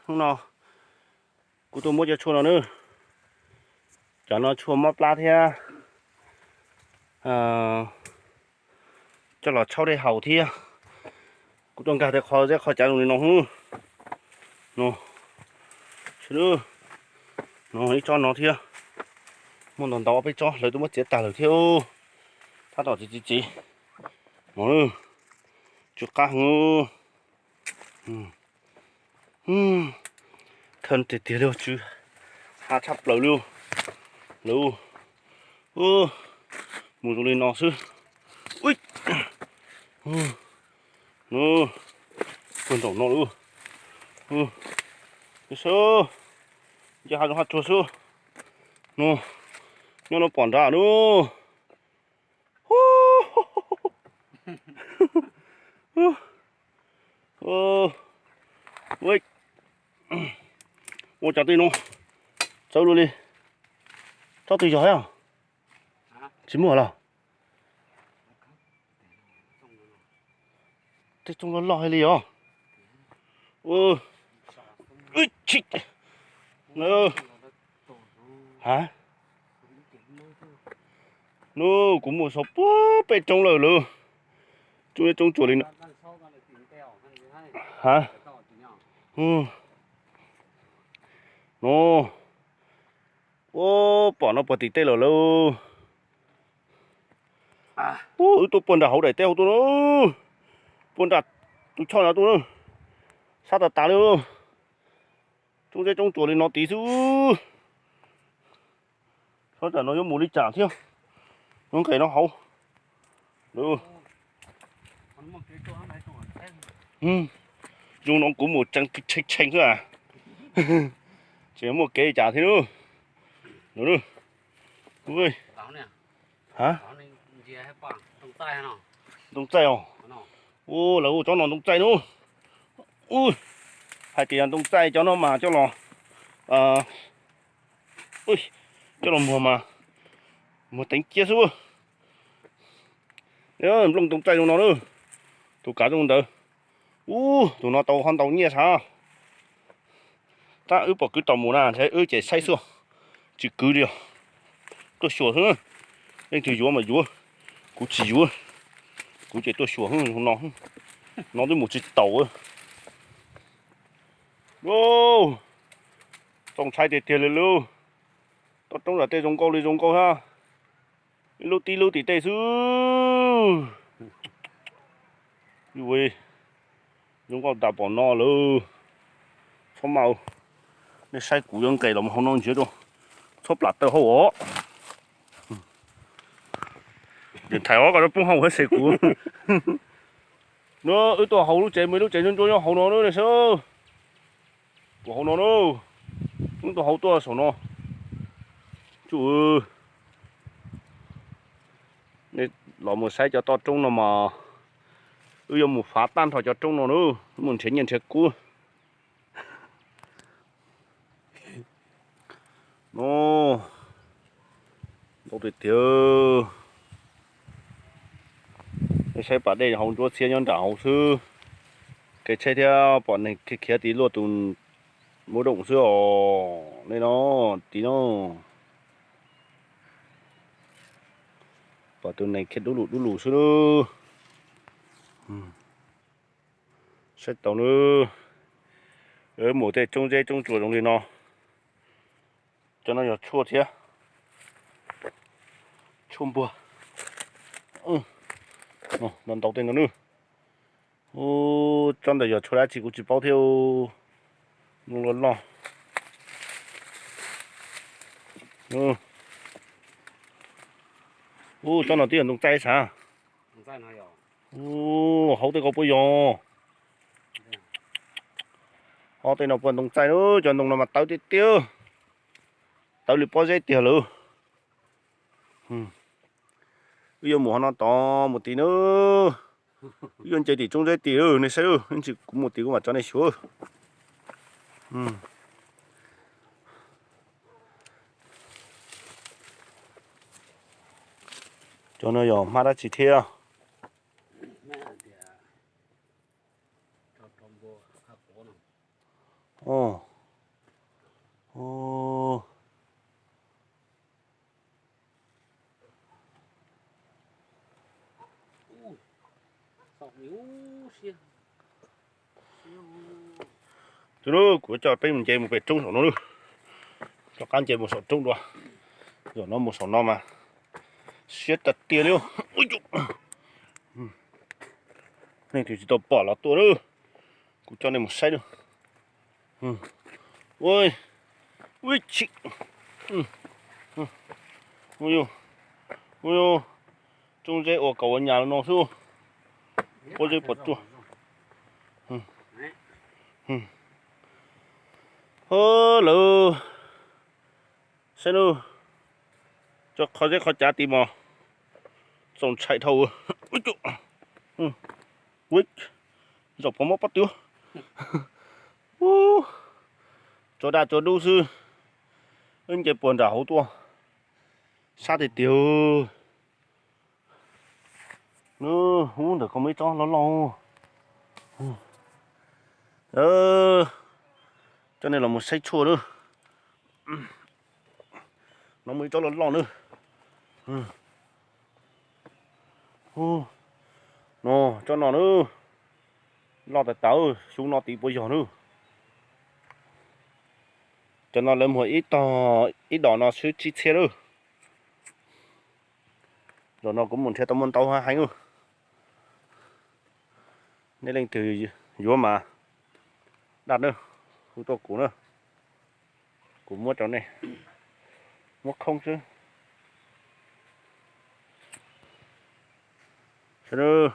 Hnub no kuv tuaj muab cov tshuaj no na, cov no tshuaj mob plab thiab, coj los tshauj dej haus thiab. Kuv tuaj nkag tej qho zeb qho cav zoo li no. No, no ib tsob no thiab, muaj ntau ntau ob peb tsob lawv twb muab txiav tag lawm thiab. Tab tom txiv txiv txiv, no, tsw qab heev. Thawj tiag tiag li, tsw ha tshaj plaws li. Lawv mus zoo li no xwb. Puag nraum no lawm. Saib, nce ha zoo ha tsuag xwb. No, nyob no pom nrad no. Ua cas tej no txawv luaj li. Tsob twg yog thiab? Tsis muaj los? Tej tsooj loj loj li os. Ha, no kuv mus saum puag pem roob lawm lawm. Tsooj zeb tsooj tsuas li no. Ha, no, ua pom no puag tim tej lawm lawm. Wb tuaj puag nram hauv daim teb hauv tuaj na, puag nram tus choj no tuaj na, sab tas tas li. Tsooj zeb tsooj tsuas li no tid xwb. Tsob tam no yuav mus li cas thiab? Nyob nqes no hauv. Zoo no kuv mus tseev tshee tshee xwb, tsis muaj kev li cas thiab. Ha, ntoo txaij os. Ua, lawv ua tsob no ntoo txaij no. Hais tias yog ntoo txaij cov no mas coj los, coj los muag mas muag teev cia xwb. Nplooj ntoo txaij zoo no na, tus kav zoo ntawd. Ub, tus no tau ho ntau nyiaj sav. Tab wb pom kwv tau mus na, wb ces saib xwb, tsis kwv li os. Tuaj xyuas xwb, leej twg yuav mas yuav, kuv tsis yuav. Kuv ces tuaj xyuas no, no twb mus tsis taus. Txaus ntshai tiag tiag li lauj. Toj roob zam tej zoo nkauj li zoo nkauj thiab, ib lub tib lub tim tej xwb. Zoo nkauj tas pom no lawm. Txhob maj, nej saib kuv yuav nqes los hauv no ntsiav rau, txhob plam taw hauj os. Ces thaiv os, koj poob hauv thiab ces kuv. No wb tuaj hauv lub tsev, muaj ib lub tsev ntsuab ntsuab nyob hauv no na, nej saib. Tuaj hauv no na, wb tuaj hauv tuaj saum no. Tsuj, nej los mus saib cov toj roob no mas, wb yuav mus fav tag nrho cov roob no na, mus nrhiav nyiaj nrhiav kub. No, ntau tiag tiag. Nej saib pas dej hauv ntsuab txhiab nyob nram hauv xwb. Kev tsheb thiab pom neeg khiav khiav tim luaj tus muv doom xwb os, nej no, tim no. Pom tus neeg khiav dub lus dub lus xwb lub. Saib tau na, mus tej tsoob zeb tsoob tsuas zoo li no. Cov no yog tshuaj thiab, tshuaj npuag. Ntau ntau tej no na. Ub, tsob ntawd yog tshuaj dab tsi kuv tsis paub thiab. Loj loj. Ub, tsob no twb yog ntoo txaij sav. Ub, hauv tej ko puas yog? Hauv tej no puas ntoo txaij na, cov ntoo no mas tawv tiag tiag. Tawv li pob zeb tiag lawm. Wb yuav mus hauv no tod mus tid na. Wb yuav nce tim tsoob zeb tid, nej saib, kuv mus tid kuv mam tso nej xyuas. Cov no yog hmab dab tsi thiab? Ov, Tus nub, kuv coj peb mus nce mus pem roob saum no nub. Rov qab nce mus saum roob dua. Zaum no mus saum no mas siab tas tiag li. Leej twg tsis tau pom los tuaj nub. Kuv coj nej mus saib nub. Ui, ui, tsis, ui, ui, tsob zeb ua kaus ua nyas no xwb. Pob zeb puas tsuaj. Lawv saib nub, cov qhov zeb qhov cav tim mos txaus ntshai dhau. Zaum pov mob pob tw. Tsuas daj tsuas dub xwb. Wb nce puag nram hauv tuaj, sab tiag tiag. Nub, ub ntawm ko muaj ib tsob loj loj. Coj nej los mus saib tshuaj nub. No muaj ib tsob loj loj nub. No, tsob no nub, loj tas tas, xyov no tim puas yog nub. Cov no lawv muag ib tog, ib dos no xwb tsib txhiab nub. Zaum no kuv mus nrhiav tau muaj ntau heev. Nej leej twg yuav mas daj nub, hu tuaj kuv na, kuv muab rau nej, muab khoob xwb. Saib nub,